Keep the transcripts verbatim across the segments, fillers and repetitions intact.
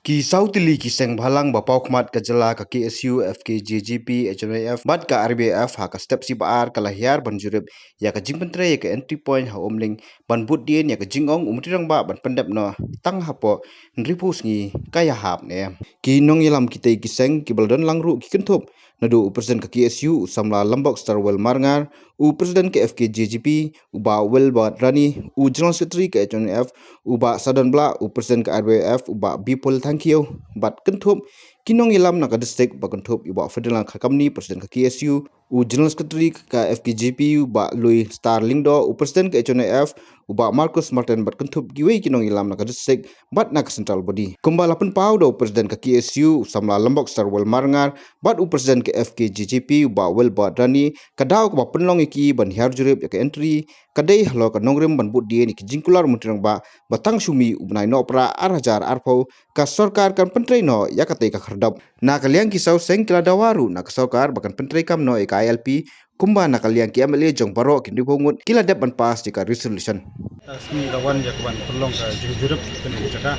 Ki saw tylli ki seng bhalang ba paw khmat ka jylla, ka K S U, F K J G P, H N I F bad ka R B I F, ha ka step shi ba ar ka la hiar ban jurip ïa ka jingpyntrei ïa ka entry point ha Umling ban bud dien ïa ka jingong u Myntri Rangbah ban pyndep noh tang hapoh hynriewphew sngi ka ïahap ne. Ki nongïalam kitei ki seng kiba la don lang ruh ki kynthup naduh u President ka K S U, u samla Lambok Starwell Marngar, u President ka F K J G P, u Bah Wilbert Rani, u General Secretary ka H N I F, u Bah Sadon Blah, u President ka R B I F, u Bah Bipul Thangkhiew, bad kynthup ki nongïalam na ka district, ba kynthup ïa u Bah Ferdinand Kharkamni, President ka K S U, u General Secretary ka F K J P, u Bah Louis Star Lyngdoh, u President ka H N I F, u Bah Marcus Martin, bad kynthup kiwei ki nongïalam na ka district bad na ka central body. Kumba la pynpaw da u President ka K S U, u samla Lambok Starwell Marngar, bad u President ka F K J G P, u Bah Wilbert Rani, ka daw kaba pynlong ïa ki ban hiar jurip ïa ka entry ka dei halor ka nongrim ban bud dien ïa ki jingkular u Myntri Rangbah ba tang shu mih u bnai Nohprah ar hajar arphew ka sorkar kan pyntrei noh ïa katei ka khyrdop. Na ka liang ki saw seng ki la dawa ruh na ka sorkar ba kan pyntrei kam noh ïa ka I L P, kumba na ka liang ki M L A jong baroh ki hynriewphew ngut ki la dep ban pass ïa ka resolution. Ka sngi la wan ïa ka ban pynlong ka jingjurip kane ka jaka,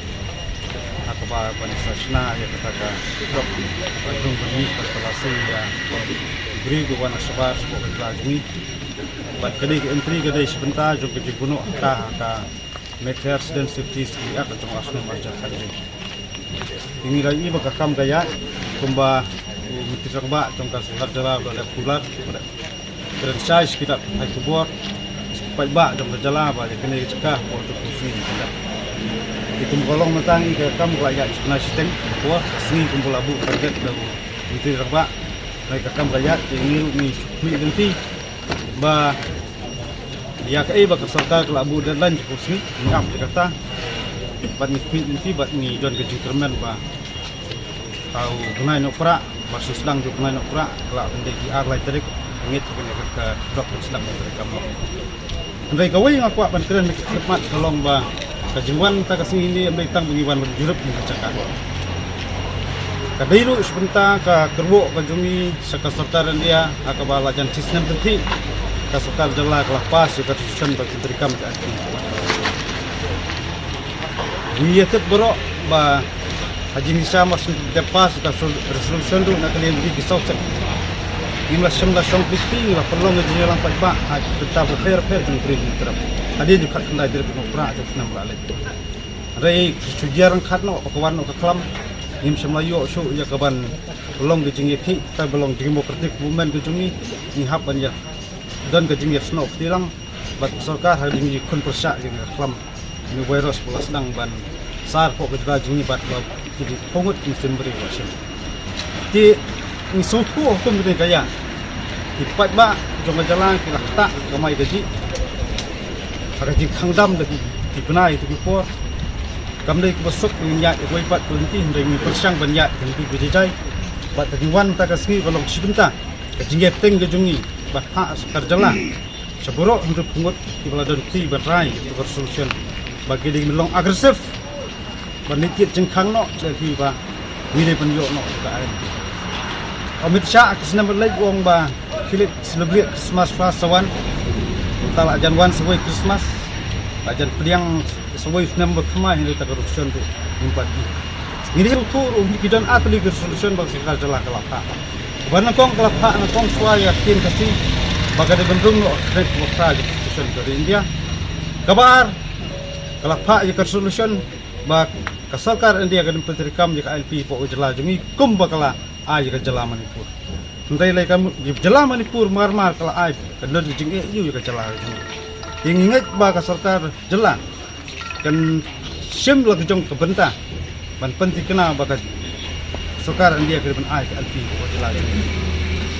ha kaba ban sa shna ïa kata ka dok ba dung ban mih ban pynlasi ïa ki briew ki wan shabar shapoh ka jylla jong ngi. Bad ka dei ka entry ka dei shi bynta jong ka jingbuh noh ha ka Medicare Student Safety Scheme Act jong u ar snem ar hajar khatwei. Te ngi la ïohi ba ka kam ka ïaid kumba u Myntri Rangbah jong ka sorkar jylla u la dep kular, u la dep kren shai sha ki lad pathai khubor, sha ki paidbah jong ka jylla ba ïa kane ka jaka hapoh hynriewphew sngi kan dep. Te kum ka long mynta ngi ka kam ka la ïaid shi bnai shiteng, hapoh ka sngi kumba la buh target da u Myntri Rangbah. Ngi ka kam ka ïaid te ngi ruh ngi khmih lynti ba ïa kaei ba ka sorkar ka la buh deadline hynriewphew sngi, ngi ap ïa kata. Bad ngi khmih lynti bad ngi don ka jingkyrmen ba ha u bnai Nohprah, ba shu sdang jong u bnai Nohprah, ka la pyndep ki ar lai tarik, ngeit ba kane ka, ka dok pynsdang ban trei kam noh. Hynrei kawei nga kwah ban kren ha ki khmat ka long ba ka jingwan mynta ka sngi ne ym dei tang ba ngi wan ban jurip na ka jaka. Ka dei ruh shi bynta ka kyrwoh ka jong ngi sha ka sorkar India, ha kaba la jan shisnem kynthih ka sorkar jylla ka la pass ïa ka resolution ba kin trei kam ïa ka entry. Ngi ïatip baroh ba ha jingshisha mar shu dep pass ka resolution ruh na ka liang ki saw sek. Ngim la shem la shong kti, ngi la pynlong ka jingïalang paidbah ha ki bynta bapher bapher jong ka ri jong ka tyrap. Hadien jong ka khyndai tarik u Nohprah jong u snem ba la leit. Hynrei shu jia ryngkat noh ba ka wan noh ka khlam. Ngim shym la ïoh shuh ïa ka ban pynlong ka jingïakhih kata ba long democratic movement ka jong ngi. Ngi hap ban ïa don ka jingïasnoh kti lang bad ka sorkar ha ka jingïakhun pyrshah ïa ka khlam. Une u virus ba la sdang ban sar hapoh ka jylla jong ngi bad ba ki dei phew ngut ki mynsiem briew ba la shim. Te ngi sngewthuh ha kum kane ka ïa ki paidbah jong ka jylla ki la ktah kamai kajih ha ka jingkhang dam da ki, ki bnai da ki por. Kam dei kaba suk ba ngin ïaid ïa kawei pat ka lynti, hynrei ngi pyrshang ban ïaid ka lynti kaba jai jai. Bad ka jingwan mynta ka sngi ka long shi bynta ka jingïateng ka jong ngi ban phah sorkar jylla sha baroh hynriewphew ngut kiba la don kti ban rai ïa ka resolution ba ki dei ban long aggressive ban leit thied jingkhang noh sha lade ba ngi dei ban ïoh noh ïa ka I L P. U Amit Shah ha ka snem ba la leit u ong ba khie leit celebrate Christmas first sa wan. Mynta la jan wan sa wei Christmas, la jan pdiang sa wei u snem ba thymmai, hynrei kata ka resolution ruh ngim pat ïoh. Ngi dei sngewthuh ruh ki don ar tylli ki resolution ba ka sorkar jylla ka la phah. Ba nyngkong ka la phah nyngkong shuwa ïa ka ktien Khasi ba ka dei ban rung noh ha ka khyndai kaba phra jong ka Constitution ka ri India. Kaba ar ka la phah ïa ka resolution ba ka sorkar India ka dei ban pyntreikam ïa ka I L P hapoh ka jylla jong ngi kumba ka la ai ïa ka jylla Manipur. Hynrei lei ka jylla Manipur mar mar ka la ai ka don ka jingeh ïa ka jylla jong ngi. Te ngi ngeit ba ka sorkar jylla kan shim la ka jong ka bynta ban pynthikna ba ka sorkar India ka dei ban ai ka I L P hapoh ka jylla jong ngi.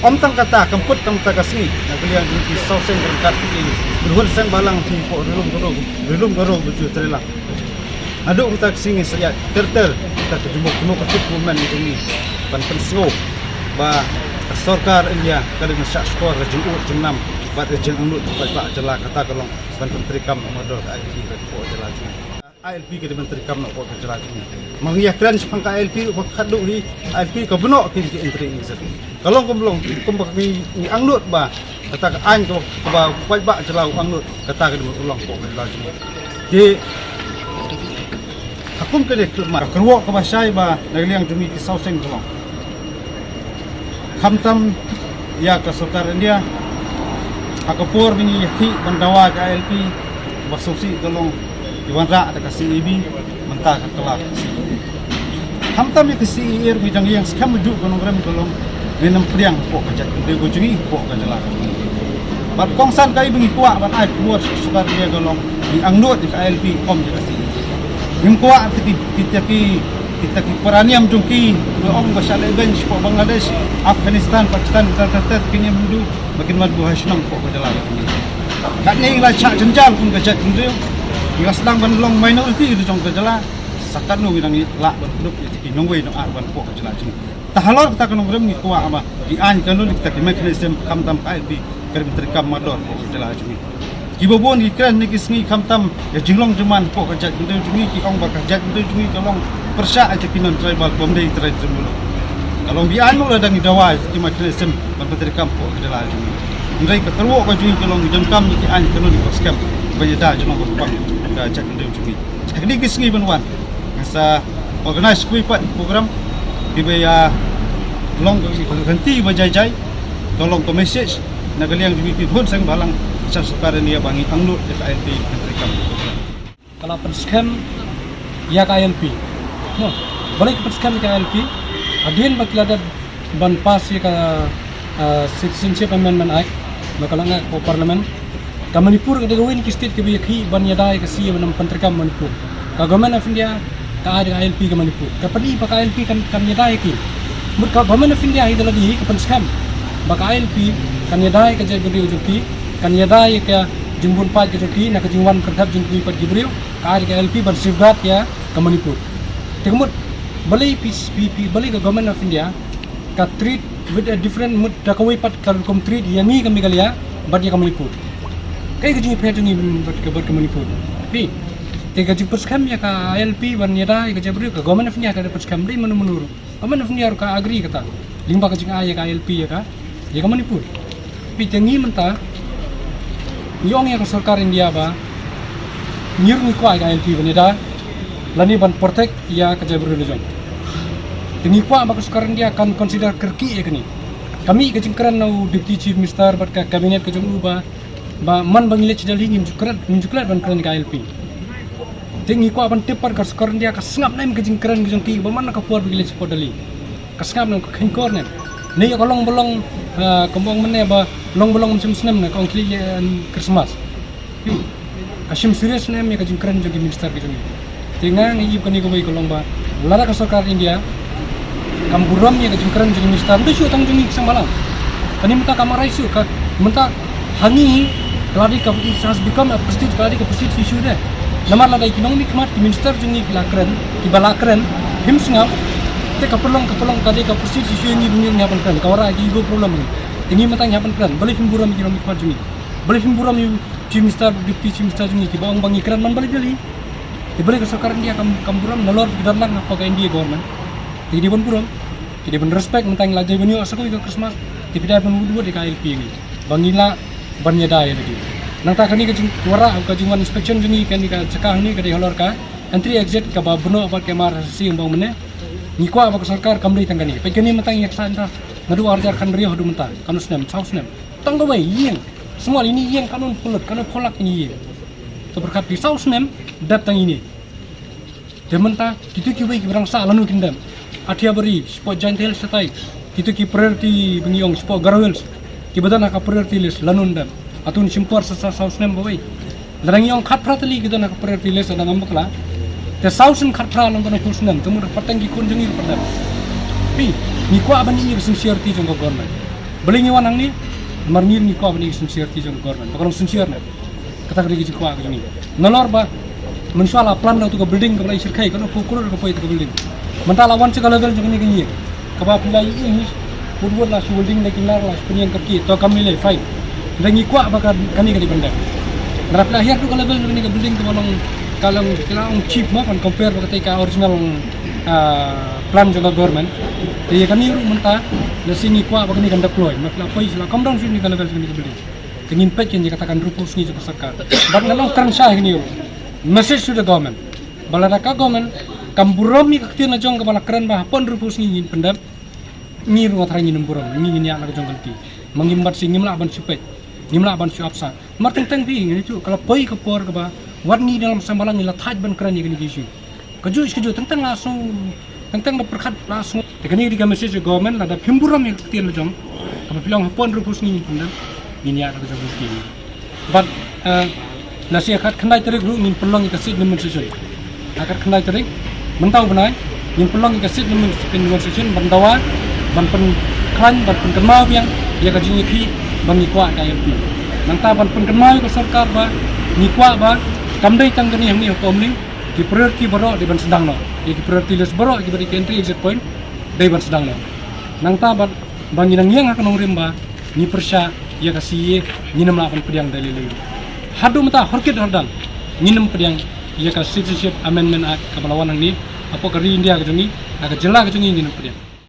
Ym tang kata, kam kut tang mynta ka sngi, na ka liang jong ki saw seng ryngkat ki, ki hun seng bhalang ki hapoh Ri Lum Garo, Ri Lum Garo ba ju trei lang. Naduh mynta ka sngi ngin sa ïaid ter ter kata ka demo-, democratic movement jong ngi ban pynsngew ba ka sorkar India ka dei ban shah shkor ka jingud jingnam bad ka jingangnud ka paidbah jylla, kata ka long ban pyntreikam noh mardor ka I L P hapoh ka jylla jong ngi. I L P ka dei ban treikam noh hapoh ka jylla jong ngi. Ma ngi ïakren shaphang ka I L P ruh ba khadduh hi I L P ka bun noh ki, ki entry exit. Ka long kumba long, kumba ngi, ngi angnud ba kata ka aiñ kaba, kaba u paidbah jylla u angnud, kata ka dei ban urlong hapoh ka jylla jong ngi. Te Ha kum kane ka kyrwoh kaba shai ba na ka liang jong ngi ki saw seng ka long, khamtam ïa ka sorkar India, ha ka por ba ngi ïakhih ban dawa ka I L P, ba sngewsih ka long ki wanrah da ka C A B, mynta ka kylla. Khamtam ïa ka C A A ruh ngi dang ïeng skhem ba ju ka nongrim ka long, ngin ym pdiang hapoh ka jaitbynriew ka jong ngi, hapoh ka jylla ka jong ngi. Bad kongsan kaei ba ngi kwah ban ai khubor sha ka sorkar India ka long, ngi angnud ïa ka I L P ym ïa ka C A A. Ngim kwah kita ki, kita ki, kita ki para niam jong ki, ba ong ba shah lehbeiñ shapoh Bangladesh, Afghanistan, Pakistan, kita, kita, kita ki niam Hindu ba kin wan buh ha shnong hapoh ka jylla ka jong ngi. Katne ngi la shah jynjar kum ka jaitbynriew, ngi la sdang ban long minority ha jong ka jylla. Sa katno ngi dang lah ban kdup ïa ki nongwei nongar ban hapoh ka jylla jong ngi. Te halor kata ka nongrim ngi kwah ba ki aiñ kanun, kita ki mechanism, khamtam ka I L P ka dei ban treikam mardor hapoh ka jylla jong ngi. Kiba bun ki kren ha kine ki sngi khamtam ïa ka jinglong jingman hapoh ka jaitbynriew jong ngi, ki ong ba ka jaitbynriew jong ngi ka long pyrshah ïa ki non-tribal, kam dei tribal. Ka long ba aiñ mo lada ngi dawa ïa ki mechanism ban pyntreikam hapoh ka jylla jong ngi. Hynrei ka kyrwoh ka jong ngi ka long ngi donkam ïa ki aiñ kanun kiba skhem ban ïada jingmut jingpyrkhat ka jaitbynriew jong ngi. Ha kine ki sngi ban wan, ngi sa organize kawei pat program kiba ïa long ka, ka kynti ba jai jai, ka long ka message na ka liang jong ngi ki khun seng bhalang sha sorkar India ba ngi angnud ïa ka I L P ban treikam. Ka la pynskhem ïa ka I L P. No, balei ka pynskhem ïa ka I L P? Hadien ba ki la dep ban pass ïa ka, ah, Citizenship Amendment Act, ba ka la ngat hapoh Parliament, ka Manipur ka dei kawei na ki state kiba ïakhih ban ïada ïa ka C A A ban ym pyntreikam Manipur. Ka Government of India ka ai da ka I L P ka Manipur. Ka pyni ba ka I L P kan, kan ïada ïa ki. Mut ka Government of India hi da lade hi ka pynskhem ba ka I L P kan ïada ïa ka jaitbynriew jong ki, kan ïada ïa ka jingbun paid ka jong ki na ka jingwan kyrthep jong kiwei pat ki briew. Ka ai da ka I L P ban safeguard ïa ka Manipur. Te ka mut balei phi, phi, phi, balei ka Government of India ka treat with a different, mut da kawei pat ka rukom treat ïa ngi ka Meghalaya bad ïa ka Manipur. Kaei ka jingïapher jong ngi bad ka, bad ka Manipur? Phi, te ka jingpynskhem ïa ka I L P ban ïada ïa ka jaitbynriew, ka Government of India ka dei pynskhem, dei mano mano ruh. Government of India ruh ka agree kata lyngba ka jingai ïa ka I L P ïa ka, ïa ka Manipur. Phi, te ngi mynta ngi ong ïa ka sorkar India ba ngi ruh ngi kwah ïa ka I L P ban ïada lane ban protect ïa ka jaitbynriew la jong. Te ngi kwah ba ka sorkar India kan consider kyrkieh ïa kane. Ka mih ka jingkren na u Deputy Chief Minister bad ka cabinet ka jong u ba, ba man ba ngi leit sha Delhi ngim ju kren, ngim ju klet ban kren ïa ka I L P. Te ngi kwah ban tip pat ka sorkar India ka sngap ne em ka jingkren ka jong ki ba man la ka por ba ngi leit shapoh Delhi. Ka sngap ne em, ka kheiñkor ne em. Ne ïa ka long ba long, ah, kumba ong mynne ba long ba long ym shym snem ne ka ong khlieh ïa, em, Christmas. Hmm. Ka shim serious ne em ïa ka jingkren jong ki minister ki jong ngi. Te nga nga ïohi kane kawei ka long ba lada ka sorkar India kam burom ïa ka jingkren jong ki minister, ym dei shuh tang jong ngi ki seng bhalang. Kane mynta kam arai shuh ka, mynta ha ngi ka la dei ka, it has become a prestige, ka la dei ka prestige issue de. Namar lada ki nongmihkhmat ki minister jong ngi ki la kren, kiba la kren, kim sngap, te ka pynlong, ka pynlong ka dei ka prestige issue ïa ngi ba ngi hap ban kren, ka wanrah ïa ki ego problem ngi. Te ngi mynta ngi hap ban kren, balei phim burom ïa ki nongmihkhmat jong ngi? Balei phim burom ïa u Chief Minister, Deputy Chief Minister jong ngi kiba ong ba ngi kren man ba leit Delhi? Te balei ka sorkar India kam, kam burom, nalor ki don lang hapoh ka N D A government. Te ki dei ban burom, ki dei ban respect, mynta ngi la dei ban ïoh sa kawei ka Christmas. Te phi dei ban wut wut ïa ka I L P ïa ngi ba ngi lah ban ïada ïa lade. Nangta kane ka jingwanrah, ka jingwan inspection jong ngi kane ka jaka hangne ka dei halor ka entry exit kaba bynnoh bad ka M R S S C ong ba mynne. Ngi kwah ba ka sorkar kam dei tang kane. Peit kane mynta ngi ïaksaid mynta naduh ar hajar khathynriew haduh mynta, katno snem, saw snem. Tang kawei ïing. Sngewbha ïa ine i ïing katno pynlut, katno phew lak ine i ïing. To pyrkhat phi, saw snem dep tang ine. Te mynta kito kiwei kiba dang sah lano kin dep? Athiabari, shapoh Jaintia Hills shatai, kito ki priority ba ngi ong shapoh Garo Hills, kiba don ha ka priority list lano kin dep? Hato un shim por sa, sa saw snem ba wei? Lada ngi ong khatphra tylli ki don ha ka priority list, lada ngam bakla, te saw snem khatphra, long katno phew snem, te mut pateng ki khun jong ngi ruh pat dep. Phi, ngi kwah ban ïohi ïa ka sincerity jong ka government. Balei ngi wan hangne? Namar ngi, ngi kwah ban ïohi ïa ka sincerity jong ka government ba ka long sincere ne. Kata ka dei ka jingkwah ka jong ngi. Nalor ba mynshuwa la plan da uto ka building kaba la ïashyrkhei, katno phew klur ka poi ïa ka building. Mynta la wan sha ka level jong kane ka ïing kaba phi la ïohi hi, wut wut la shu welding da ki nar, la shu pynïeng kyrkieh, to kam lei lei, fine. Hynrei ngi kwah ba ka, kane ka dei ban dep. Lada phi la hiar haduh ka level jong kane ka building kaba long, ka long, ka long cheap mo ban compare bad katei ka original, ah, plan jong ka government. Te ïa kane ruh mynta lehse ngi kwah ba kane kan deploy, ma phi la poi sha, la come down sha kane ka level jong kane ka building. Te ngin peit kein ïa kata ka hynriewphew sngi jong ka sorkar. Bad nga long kren shai hangne ruh. Message to the government. Ba lada ka government Kam burom ïa ka ktien la jong kaba la kren ba hapoh hynriewphew sngi ngin pyndep. Ngi ruh nga tharai ngin ym burom, ngi ngin ïaid la ka jong ka lynti. Ma ngim pat shu, ngim lah ban shu peit, ngim lah ban shu ap sah. Namar teng teng phi, ngi tu ka la poi ka por kaba wat ngi dalam seng balang ngi la thait ban kren ïa kane ka issue. Kajuh kajuh teng teng la sngew, teng teng da pyrkhat la sngew. Te kane ka dei ka message jong government, lada phim burom ïa ka ktien la jong, kaba phi la ong hapoh hynriewphew sngi ngin pyndep, ngin ïaid la ka jong ka lynti. Bad, eh, lashai ha ka khatkhyndai tarik ruh ngin pynlong ïa ka sit demonstration. Ha ka khatkhyndai tarik mynta u bnai ngin pynlong ïa ka sit demonstration ban dawa, ban pynkhlaiñ, ban pynkynmaw biang ïa ka jingïakhih ba ngi kwah ka I L P. Nangta ban pynkynmaw ïa ka sorkar ba ngi kwah ba kam dei tang kane hangne ha Umling, ki priority baroh dei ban sdang noh. Ïa ki priority list baroh kiba dei ki entry exit point dei ban sdang noh. Nangta ban, ba ngi dang ïeng ha ka nongrim ba ngi pyrshah ïa ka C A A, ngin ym lah ban pdiang da lei lei. Haduh mynta horkit hordang ngin ym pdiang ïa ka Citizenship Amendment Act kaba la wan hangne hapoh ka ri India ka jong ngi, ha ka jylla ka jong ngi ngin ym pdiang.